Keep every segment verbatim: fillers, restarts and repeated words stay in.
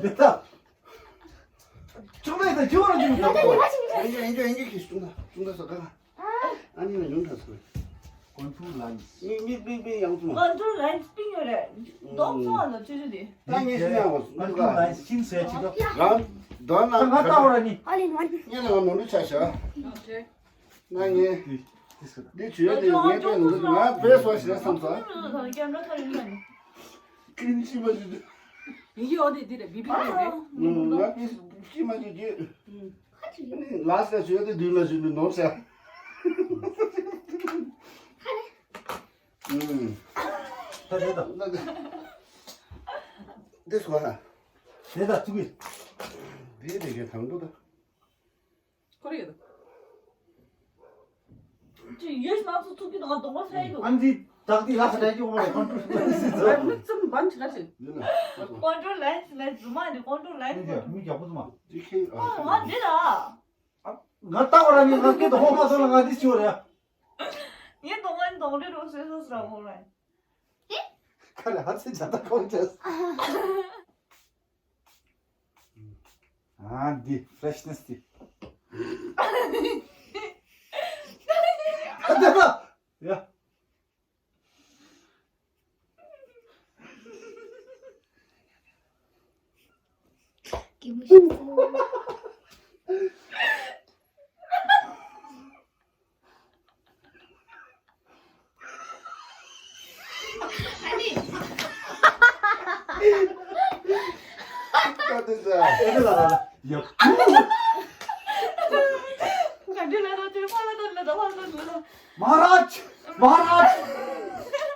འདི་ལྟ། ཅུང་ལས་དང་ཅུང་ར་ཅུང་ལྟ། ཨེན་ཇོ་ཨེན་ཇོ་ཨེན་ཇོ་གིས་ཅུང་ད་ཅུང་ད་སོ་ག་ཨ་ནི་ལ་ཡོང་ད་སོ། Contour lines. མིག་མིག་མིག་མིག་ཡང་ཚུགས། Contour lines པིང་ཡོད་རེད། མདོག་མཚུངས་པ་ལ་ཅི་ཅི་དེ། ད་ངས་ཤི་ཡང་བ་སུ་Contour lines ཤིན་ཟེར་ཅི་ད། རང་དོན་ལ་ང་ལྟ་བ་ར་ནི། All in one. ངས་ལ་ང་ནོར་འཁྲུལ་ཆགས་ཤག་ང་ངས། འདི་བྱོས་ཏེ་ངས་པས་ནོར་འཁྲུལ་ང་པས་སོ་ཞེས་བསམ་ས། ཀིན་ཅི་མ་ཞུ་དུ། ཡིན་གྱི་འོ་དེ་འདི་རེད་བི་བི་རེད། ང་པས་ཀིན་ཅི་མ་ཞུ་རྒྱུ། ལ་ས་བྱོས་ཏེ་དུས་ལ་ཞུ་ནི་ནོར་ཤག་ཨུམ། ད་དེ་དང་། ད་དེ། འདི་སོང་ཨ། དེ་དང་ཚུགས་ཀྱི། འདི་དེ་གའི་དང་པོ་ད། ཁོ་རེ་ཡོད། ཅི་ཡོད་ན་ཚུགས་ཚུགས་ཀྱི་དང་གདོང་པ་ས་ཡི་འདུག་ཨ་འདི་བདག་འདི་ལ་ས་ཡི་འོ་མ་ཁོན་ཀྲུ་ལན་སི་ཚོ། ཙམ་བན་ཆི་ལ་ཞིག་ཡིན་ན། ཁོན་ཀྲུ་ལན་སི་ལན་སི་མ་འདི་ཁོན་ཀྲུ་ལན་སི། མི་རྒྱག་པོ་ཚོ་མ། འདི་ཁྱེད་ཨ། ང་འདི་ལ། ང་ལྟ་བ་ར་ནི་ང་སྐད་དུ་ཧོ་མ་སོང་ལ་ང་འདི་ཞུ་རེད། ངའི་གདོང་པ་ནི་གདོང་རིས་རུ་སོས་སོ་སོ་ར་ཧོ་ར། ཁ་ལ་ཧ་ཚེ་ཇ་ད་ཁོང་ཅེས། ཨ་འདི་ཕེ་རེཤ་ནེ་སི་འདི། ཨ་འདི་ལ། ཡ། སྐྱིད་པོ་ཞིག་གསོ། ཨ་ནི། ད་དེ་ཟ། ཨེ་ལ་ལ་ལ། ཡ། ག་འདྲ་ལ་ལ་དེ་ཕ་ལ་ལ་ལ་ལ་ཕ་ལ་ལ་ལ། महाराज, महाराज,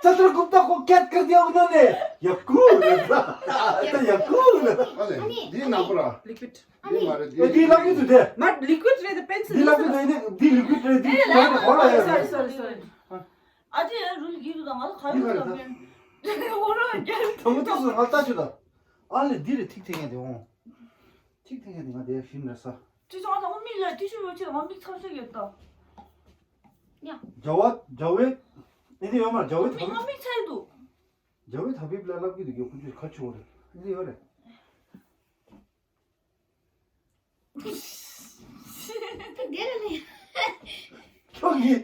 चित्रगुप्त को कैद कर दिया उन्होंने। यक्कू। यक्कू। ཨ་ལེ། འདི་ནག་པོ་ར། ལི་ཀུའིད། འདི་མ་རེད། འདི། འདི་ལག་གི་འདུག་སྟེ། མ་ལི་ཀུའིད་རེད། པེན་སིལ་འདི་ལག་གི་འདུག་ནི། འདི་ལི་ཀུའིད་རེད། འདི་ལི་ཀུའིད་རེད། ཧོ་ལ་ཡ། སོ་རི་སོ་རི་སོ་རི། ཨ་ཅེ་ཡ་རུལ་གྱི་འདུག་ད་ང་ཚོ་ག་རེ་འདུག་ད་ཧོ་ལ་རྒྱལ། དང་པོ་ཐུག་སོང་། ང་ལྟ་ཆུ་ད། ཨ་ལེ་འདི་རེད། ཐིག་ཐིག་ཡ་དེ་འོང་། ཐིག་ཐིག་ཡ་དེ་ང་དེ་ཤིན་ར་ས། ཅི་ཙང་ང་ད་ང་མིག་ལ་ཏི་ཤུ་ཡོད་ཅི་ང་མིག་ཚབ་ཤ་ཡོད་ད། ཡ། ཇ་ཝ་ཇ་ཝེ། ཨེ་འདི་ཡོད་མ། ཇ་ཝེ་ཐ་མིག་ང་མིག་ཚ་ཡི་འདུག་ཇ་ཝེ་ཐ་བིབ་ལ་ལབ་ཀྱི་འདུག་ཡོད་ཁུ་ཆུ་ཁ་ཆུ་རེད། ཨེ་འདི་ཡོད་རེད། དེ་རེད་ལེ། ཁྱོད་ཀྱིས་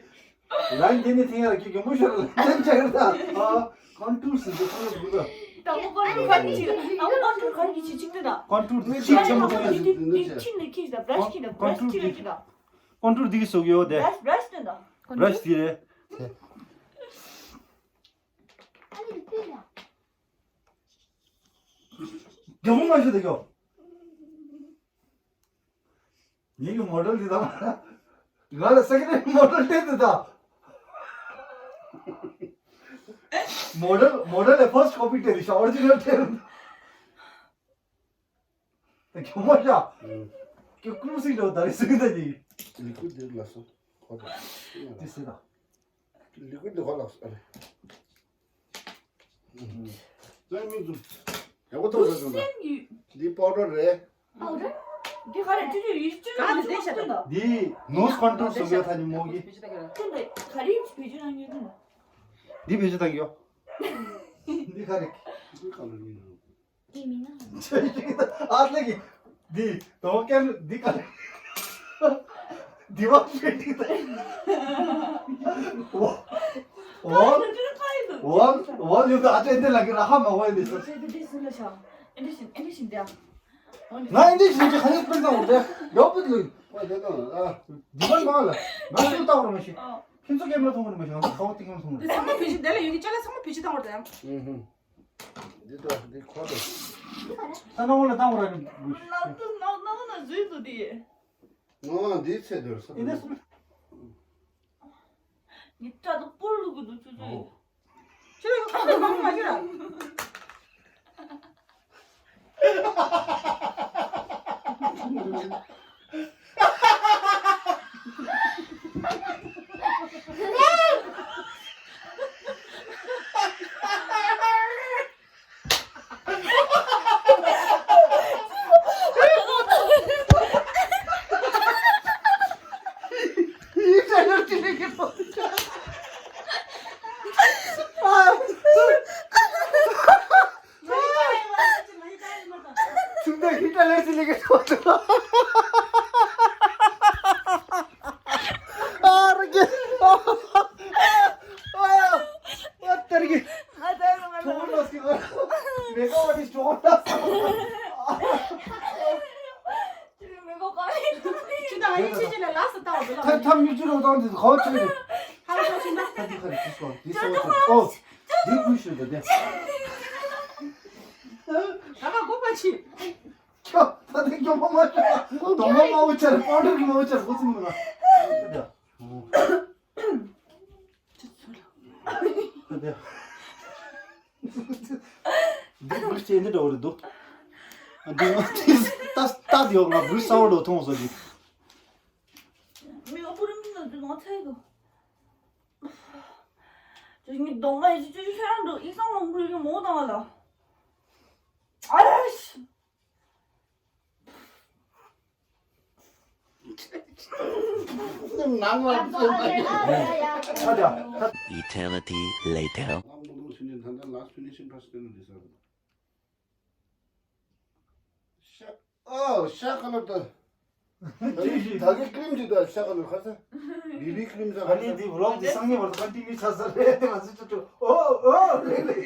ལན་དེ་ནི་ཐེངས་ཡར་ཀྱི་གྱོང་པོ་ཤོར་ལ་ལན་ཆགས་རེད་ད། ཨ། ཀོན་ཊུར་སི་འདི་ཁོ་ལ་འདུག་ད། དང་པོ་ཀོན་ཊུར་ག་རེ་གྱིས་ད། དང་པོ་ཀོན་ཊུར་ག་རེ་གྱིས་བྱེད་ཅིག་ད། ཀོན་ཊུར་འདི་ཅིག་ཆེན་པོ་ཐོན་ཡོད། འདི་འདི་ཅི་ནས་ཁྱིས་ད། བྲ་ཤི་ཁྱིས་ད། བྲ་ཤི་ཅི་ལ་ཁྱིས་ད། ཀོན་ཊུར་འདི་གི་སོགས་ཡོད་དེ། བྲ་ཤི་བྲ་ཤི་ད། བྲ་ཤི་འདི་རེད། རྒྱ་མོ་མ་ཤོད་དེ་ཀྱོ། ངེད་ཀྱི་མོ་ཌེལ་འདི་དང་། ང་ལ་སེ་ཀེན་ཧེན་མོ་ཌེལ་སྟེར་དེ་དང་། མོ་ཌེལ་མོ་ཌེལ་ལ་ཕར་སི་ཊི་ཀོ་པི་སྟེར་དེ་ཤ་ཨོ་རི་ཇི་ནལ་སྟེར། ད་ཁྱོད་མ་ཤ། ཀྱི་ཀུ་རུ་སིང་འདྲ་བོ་ད་རེ་སིང་ད་ཉི། ལི་ཀུ་དེ་ལ་སོ། ཁོ་ད། དེ་སེ་ད། ལི་ཀུ་དེ་ཁོ་ལ་སོ། རྩོད་མིན་འཛུམ། ཡག་པོ་ཐོག་ཟེར་སོང་ད། འདི་པའོ་ཌར་རེད། པའོ་ཌར། འདི་ག་རེ་ཅི་ཅི་ཡིས་ཅི་ལ་འདི་ཤ་ད། འདི་ནོ་སི་ཀོན་ཊུར་སོ་ཡ་ཐ་ནི་མོ་གི། ཁྱོད་འདི་ག་རེ་བེད་སྤྱོད་གནང་ཉན་ཐུབ་ན། འདི་བེད་སྤྱོད་གཏང་གི་ཡོད། འདི་ག་རེ། འདི་ག་ལ་ཉན་ནོ། ཨ་ལེ་གི། འདི་དོ་ཀན་འདི་ག་ལེ། འདི་བ་ཕེ་འདི་ད། ཝ། ཝ། ཝ་ཡོད་ད། ཨ་ཅེ་འདི་ལ་གི་ར་ཧ་མ་ཝ་འདི་ས། ང་འདི་བཞིན་གྱི་ཧ་ཡོད་པན་ཙང་འོང་དེ་ཡོད་པ་འདི། འདི་བ་མ་ལ་ང་ཚོ་ལྟ་བར་མ་ཤེས། ཁྱེད་ཚོ་སྐད་མ་མཐོང་བར་མ་ཤེས། ང་ཚོ་ཁ་བ་ཏིང་ངེ་མ་མཐོང་བར། འདི་ཚང་མ་བེད་སྤྱོད་དེ་ལ་ཡོད་ཀྱི་ཅ་ལག་ཚང་མ་བེད་སྤྱོད་བཏང་བར་ད་ཡང་། འདི་ལྟ་འདི་ཁོ་ལྟ། ད་ནང་ལ་བཏང་བ་ར་ནི་བུ། ནག་ཏུ་ནག་ནག་ན་བཟོས་འདུག་དེ། ང་འདི་ཚེ་འདིར་ས། ཨེ་ནས་སོང་། ངའི་སྐྲ་དང་སྤུར་ལུག་གི་འདུག་ཆུ་ཆུ་ཡིན། ཁྱོད་ལ་ཁ་ཁ་མ་ཁྱོད་ལ། ཚུགས་འདུག་ཧི་ཏ་ལེ་སི་ལི་གི་ཐོག་ཏུ། ཨ་ར་གེ། ཨ་ཡ། ཨ་ཏར་གི། ཐོག་ལ་སི་ག། མེ་ཀ་བ་དི་ཐོག་ལ་སི། ཅི་ད་ཨ་ཡི་ཆི་ཆི་ལ་ལ་སི་ཏའོ་དུ་ལ། ཐ་ཐ་མི་ཅི་རོ་དང་དི་ཁོ་ཆི་རེ། ཧ་ལ་ཁོ་ཆི་ན། ད་དི་ཁ་རི་ཆི་སོ་དི་སོ་ཆི། ཨོ། དི་ཀུ་ཤུ་ད་དི། ད་ག་གོ་པ་ཆི། ཁྱོད་ད་ལྟ་སྐྱོ་མ་མ་ཆོག་དོ་མ་མ་འུ་ཆར་པའོ་ཌར་གི་མ་འུ་ཆར་ཁོ་ཚོ་མི་ལ། ད་ད་ད་ འདི་འབུ་སྐྱེས་འདི་འདྲ་བོ་རེད་འདུག་འདི་ལྟ་ལྟ་དེ་ཡོག་ལ་འབུ་གསར་བ་འགྲོ་མཐོང་སོང་གི། མི་ཨ་པུ་རི་མི་ན་དུ་ནང་ཚ་ཡི་དུ། ཅི་ནི་གདོང་ཁ་ཡི་ཅི་ཅི་ཅི་ཁྱེད་རང་འདུག་ཨི་སང་ལོང་བུ་ཡི་མོ་དང་ལ། ཨ་ཤ། Eternity later. ཨོ་ཤ་ཁ་ལར་ད། ད་གི་ཀྲིམ་ཅིག་ད་ཤ་ཁ་ལར་ཁ་ས། བི་བི་ཀྲིམ་ས་ཁ་ས། ཨ་ནི་འདི་ཝི་ལོག་འདི་སང་ཉིན་བར་དུ་ཀོན་ཊི་ནིའུ་ཆགས་ས་རེད་དེ་ང་ཚོ་ཅོ་ཅོ་ཨོ་ཨོ་རེད་རེད།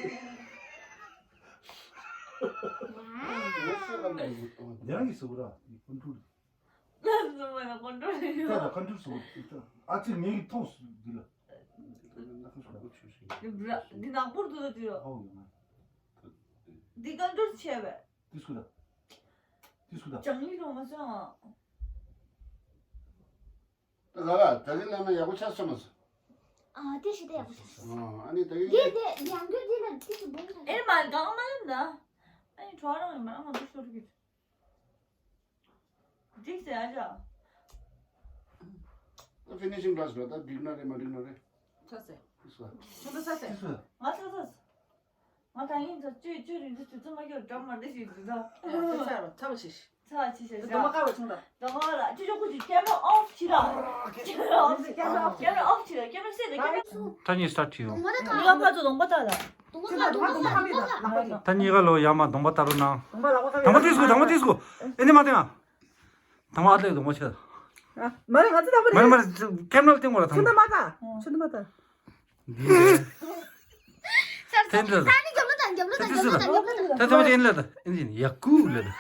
འདི་རང་གི་སུ་ར་ནི་ཀོན་ཊོལ། ལ་སུ་མ་ན་ཀོན་ཊོལ་ཡོད། ད་ད་ཀོན་ཊོལ་སུ་ར། ཨ་ཙི་ངེད་ཀྱི་ཐོག་སུ་འདི་ལ། འདི་ནག་པོར་དུ་ད་དུ་ཡོད། ཨོ་ཡོད་ན། འདི་ཀོན་ཊོལ་བྱས་པས། དེ་སུ་ད། དེ་སུ་ད། ཅང་ལི་རོ་མ་སོང་ཨ། ད་ག་ལ་ད་གིན་ལ་ན་ཡག་པོ་ཆགས་སོང་མ་སོང་། ཨ་དེ་ཞིག་ད་ཡག་པོ་ཆགས་སོང་། ཨ་ཨ་ནི་ད་གིན་དེ་དེ་ཡང་དུ་དེ་ལ་དེ་སུ་བུང་ཨེ་མ་གང་མ་ལབ་ན། ཨ་ནི་གྲོགས་རང་ཡིན་མ་ཨ་མ་དུ་ཤོར་གི། འགྲིག་ཟེར་ཨ་ཅག་ད་ཕི་ནི་ཤིང་ཀླ་སི་རེད་ད་འགྲིག་ན་རེད་མ་འགྲིག་ན་རེད། ཚ་ཟེར། ཚ་ཟེར། ཆུང་ད་ཚ་ཟེར། ཚ་ཟེར། ང་ཚ་ཚ་ཟེར། ང་ད་ཡིན་ཚ་ཅོས་ཅོས་རིང་ཚ་དུས་ཚོད་མ་སྐྱོར་འགྲམ་མ་བདེ་ཞིག་འདུག་ད། ཚ་ཚ་ཚ་བ་ཆེ་ཤི། ཚ་ཆེ་ཤི་ད་མ་ཀ་བ་ཆུང་ད། ད་མ་ལ་ཅོ་ཅོ་ཀུ་ཅི་ཀེམ་ར་ཨོཕ་བྱེད་ར། ཀེམ་ར་ཨོཕ་བྱེད་ར། ཀེམ་ར་སེ་ར། ཀེམ་ར་སེ་ར། ད་ནི་སི་ཊར་ཊི་ཡོང་། ད་ནི་ཡག་པ་ཚོ་གདོང་པ་ད་ལ། ད་ནི་ག་ལོ་ཡག་མ་གདོང་པ་ད་རུ་ནང་། གདོང་པ་ལ་གོ་ཁ་བའི་ད་ང་ཏིས་གོ་ད་ང་ཏིས་གོ་ཨེ་ནི་མ་ཏེ་ང་། ད་ང་ཨ་ཏེ་གདོང་པ་ཆེ། མ་རེད་ང་ཚོ་ད་མ་རེད། མ་རེད་མ་རེད་ཀེམ་ར་ལ་ཏེ་ངོ་ར་ད་ཆུ་ད་མ་ད་ཆུ་ད་མ་ད། འདི་རེད། ཚར་ཚར། ད་ནི་རྒྱབ་ལོ་དང་རྒྱབ་ལོ་དང་རྒྱབ་ལོ་དང་རྒྱབ་ལོ་དང་། ད་ཐོག་ཅན་ལ་ད་ཨིན་ཇིན་ཡ་ཀུ་ལ་ད།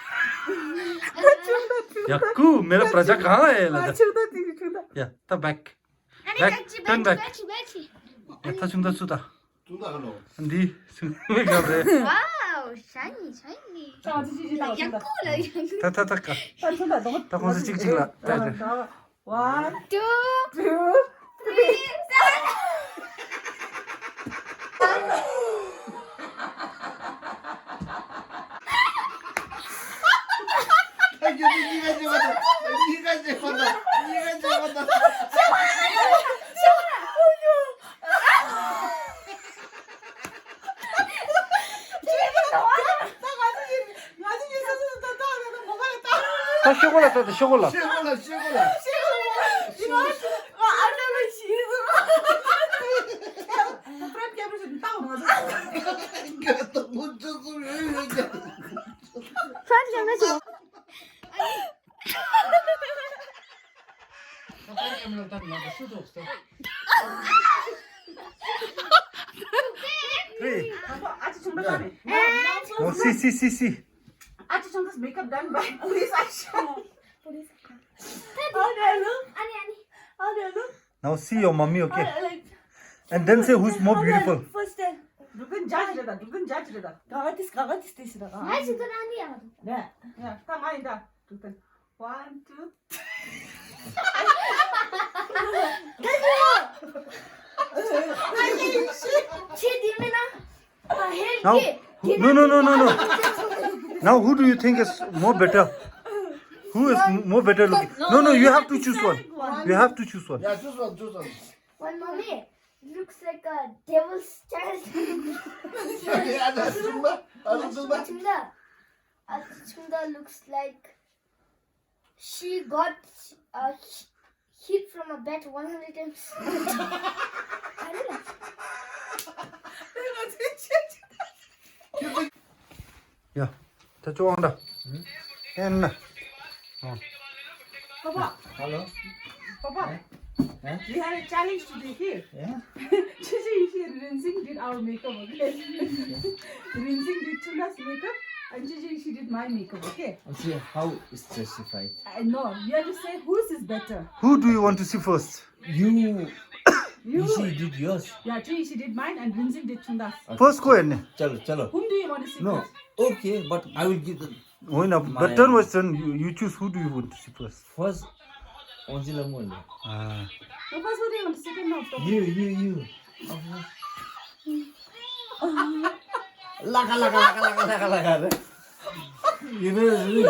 ཡ་ཀུ་མེ་ར་པྲ་ཇ་གང་ཨེ་ལ་ད། ཡ་ད་བེག་བེག་ཊརན་བེག། ཡ་ད་ཆུང་ད་ཚུ་ད། འདི་ཆུང་ད་མེ་ཀབ་རེད། Wow, shiny, shiny. ཡ་ཀུ་ལ་ཡ་ཀུ། ད་ད་ད་ཀ། ད་ཁོང་ཚོ་གཅིག་གཅིག་ལ་ད་ད། One, two, three, seven. ད་ཤོག་གོ་ལ་ད་ད་ཤོག་གོ་ལ། ཤོག་གོ་ལ་ཤོག་གོ་ལ། Hey. Oh, see, see, see, see. Actually, this makeup done by police action. Police action. How do I look? Ani, ani. How do I look? Now see your mummy, okay? I, I like. And then say who's more beautiful. First time. Dukan judge reda, dukan judge reda. Gaga this, gaga this, this reda. Nice, dukan ani ya. Yeah, yeah. Come on, da. Dukan. One, two. Now, who, no, no, no, no, no. Now, who do you think is more better? Who is m- more better looking? No, no, you have to choose one. You have to choose one. Yeah, choose one, choose one. One mommy looks like a devil's child. Yeah, that's Zumba. That's Zumba. Chunda. Uh, Chunda looks like she got uh, hit from a bat one hundred times. ཡ། ད་ཅོ་ཨང་ད། ཨེ་ན། Papa. Hello. Papa. Eh? Eh? We have a challenge today here. Yeah? Chichi Ishi and Rinzing did our makeup, okay? Rinzing did Chuna's makeup and Chichi Ishi did my makeup, okay? Okay, how is justified? I know. You have to say whose is better. Who do you want to see first? You, you, Ishi did yours. Yeah, Chichi Ishi did mine and Rinzing did Chuna's. Okay. First ko enne. Chalo, chalo. Whom do you want to see first? No. Okay, but I will give the Wait, now, but turn was turn. You, you choose who do you want to see first. First, Onzi Lamu. Ah. No, first, what do you want to see? No, stop. You, you, you. ལ་ཀ་ལ་ཀ་ལ་ཀ་ལ་ཀ་ལ་ཀ་ལ་ཀ་རེད། You know, it's really-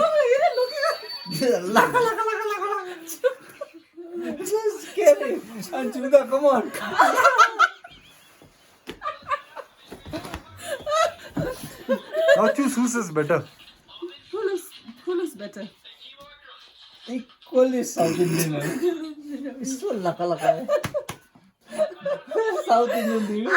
ལ་ཀ་ལ་ཀ་ལ་ཀ་ལ་ཀ་ལ། Just kidding. And Jimita, come on. Now choose whose is better. Who looks, who looks better? Equally South Indian. It's so laka laka. South Indian, dude.